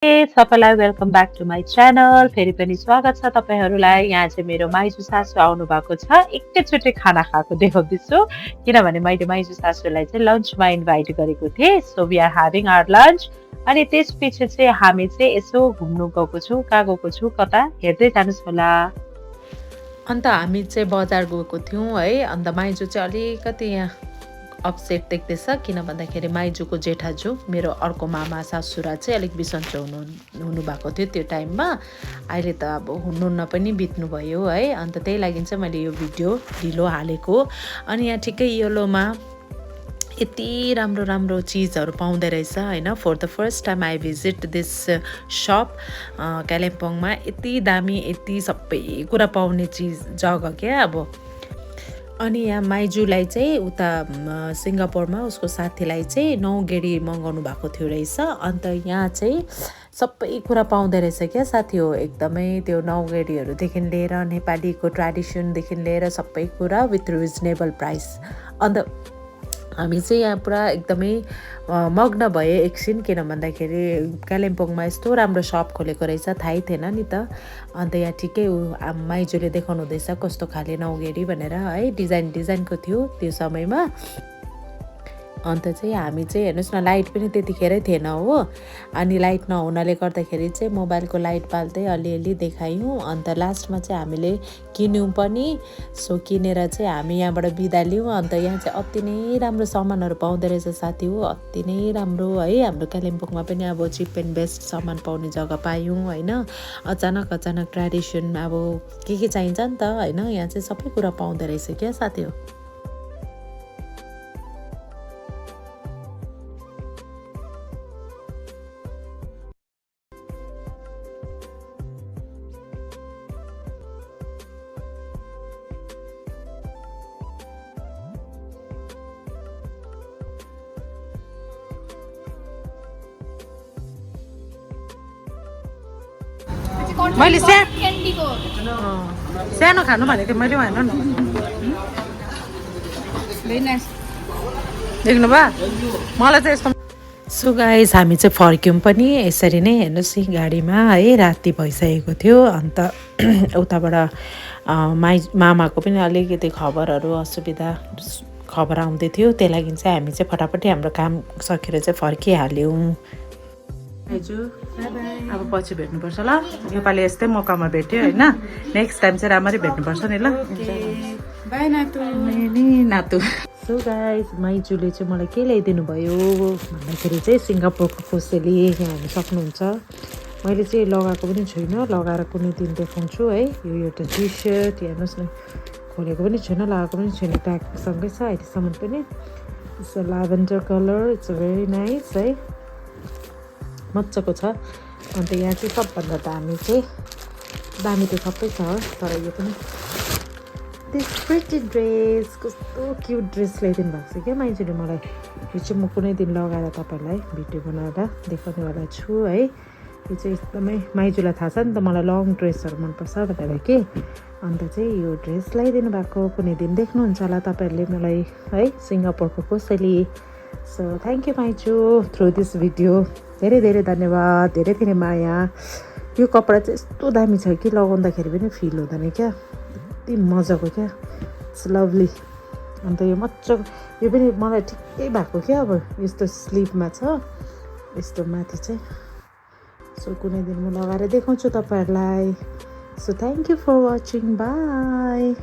सबैलाई welcome back to my channel. फेरि पनि स्वागत छ तपाईँहरूलाई। यहाँ चाहिँ मेरो माइजू सासू आउनु भएको छ। एकैचोटि खाना खाएको देखाउँदैछु किनभने मैले माइजू सासूलाई चाहिँ लन्चमा इन्भाइट गरेको थिएँ। So we are having our lunch. अनि त्यसपछि चाहिँ हामी चाहिँ यसो घुम्नु गएको छौँ। कहाँ गएको छु कता हेर्दै जानुहोस् होला। अन्त हामी चाहिँ बजार गएको थियौँ है। अन्त माइजू चाहिँ अलिकति यहाँ अपसेट देख्दैछ किन भन्दाखेरि माइजूको जेठाजु मेरो अर्को मामा सासुरा चाहिँ अलिक बिसन्चो हुनुभएको थियो त्यो टाइममा। अहिले त अब हुनुहुन्न पनि बित्नुभयो है। अन्त त्यही लागि चाहिँ मैले यो भिडियो ढिलो हालेको। अनि यहाँ ठिकै येलोमा यति राम्रो राम्रो चिजहरू पाउँदो रहेछ होइन। For the first time I visit this shop कालिम्पोङमा। यति दामी यति सबै कुरा पाउने चिज जग्गा क्या अब। अनि यहाँ माइजूलाई चाहिँ उता सिङ्गापुरमा उसको साथीलाई चाहिँ नौगेडी मगाउनु भएको थियो रहेछ। अन्त यहाँ चाहिँ सबै कुरा पाउँदो रहेछ क्या साथी हो। एकदमै त्यो नौगेडीहरूदेखि लिएर नेपालीको ट्रेडिसनदेखि लिएर सबै कुरा विथ रिजनेबल प्राइस। अन्त हामी चाहिँ यहाँ पुरा एकदमै मग्न भए एकछिन किन भन्दाखेरि कालिम्पोङमा यस्तो राम्रो सप खोलेको रहेछ थाहै थिएन नि त। अन्त यहाँ ठिकै माइजूले देखाउनु हुँदैछ कस्तो खाले नौगेडी भनेर है। डिजाइनको थियो त्यो समयमा। अन्त चाहिँ हामी चाहिँ हेर्नुहोस् न लाइट पनि त्यतिखेरै थिएन हो। अनि लाइट नहुनाले गर्दाखेरि चाहिँ मोबाइलको लाइट बाल्दै अलिअलि देखायौँ। अन्त लास्टमा चाहिँ हामीले किन्यौँ पनि। सो किनेर चाहिँ हामी यहाँबाट बिदा लियौँ। अन्त यहाँ चाहिँ अति नै राम्रो सामानहरू पाउँदो रहेछ साथी हो। अति नै राम्रो है। हाम्रो कालिम्पोङमा पनि अब चिप एन्ड बेस्ट सामान पाउने जग्गा पायौँ होइन। अचानक ट्रेडिसन अब के चाहिन्छ नि त होइन। यहाँ चाहिँ सबै कुरा पाउँदो रहेछ क्या साथी हो। मैले सानो खानु भनेको थिएँ मैले होइन नि। देख्नु भयो मलाई चाहिँ यस्तो। सो गाइस हामी चाहिँ फर्क्यौँ पनि यसरी नै हेर्नुहोस् गाडीमा है। राति भइसकेको थियो। अन्त उताबाट मामाको पनि अलिकति खबरहरू असुविधा खबर आउँदै थियो। त्यही लागि चाहिँ हामी चाहिँ फटाफटी हाम्रो काम सकेर चाहिँ फर्किहाल्यौँ। अब पछि भेट्नुपर्छ ल। योपालि यस्तै मौकामा भेट्यो होइन। नेक्स्ट टाइम चाहिँ राम्ररी भेट्नुपर्छ नि ल। बाई नातु। सो गाइस माइजूले चाहिँ मलाई के ल्याइदिनु भयो भन्दाखेरि चाहिँ सिङ्गापुरको कोसेली यहाँ हेर्नु सक्नुहुन्छ। मैले चाहिँ लगाएको पनि छुइनँ। लगाएर कुनै दिन देखाउँछु है। यो एउटा टी सर्ट हेर्नुहोस् न। खोलेको पनि छुइनँ लगाएको पनि छुइनँ। ट्यागसँगै छ अहिलेसम्म पनि। It's a lavender colour. It's a very nice है। मजाको छ। अन्त यहाँ चाहिँ सबभन्दा दामी चाहिँ दामी त सबै छ तर यो पनि दिस प्रिटी ड्रेस कस्तो क्युट ड्रेस ल्याइदिनु भएको छ क्या माइजूले मलाई। यो चाहिँ म कुनै दिन लगाएर तपाईँहरूलाई भिडियो बनाएर देखाउनेवाला छु है। यो चाहिँ एकदमै माइजूलाई थाहा छ नि त मलाई लङ ड्रेसहरू मनपर्छ भनेर के। अन्त चाहिँ यो ड्रेस ल्याइदिनु भएको कुनै दिन देख्नुहुन्छ होला तपाईँहरूले मलाई है। सिङ्गापुरको कोसेली। सो थ्याङ्क यू माइजू थ्रु दिस भिडियो। धेरै धेरै धन्यवाद। धेरै धेरै माया। यो कपडा चाहिँ यस्तो दामी छ कि लगाउँदाखेरि पनि फिल हुँदैन क्या। यति मजाको क्या। It's lovely. अन्त यो मजाको यो पनि मलाई ठिकै भएको क्या। अब यस्तो स्लिभमा छ यस्तो माथि चाहिँ। सो कुनै दिन म लगाएर देखाउँछु तपाईँहरूलाई। So thank you for watching. By.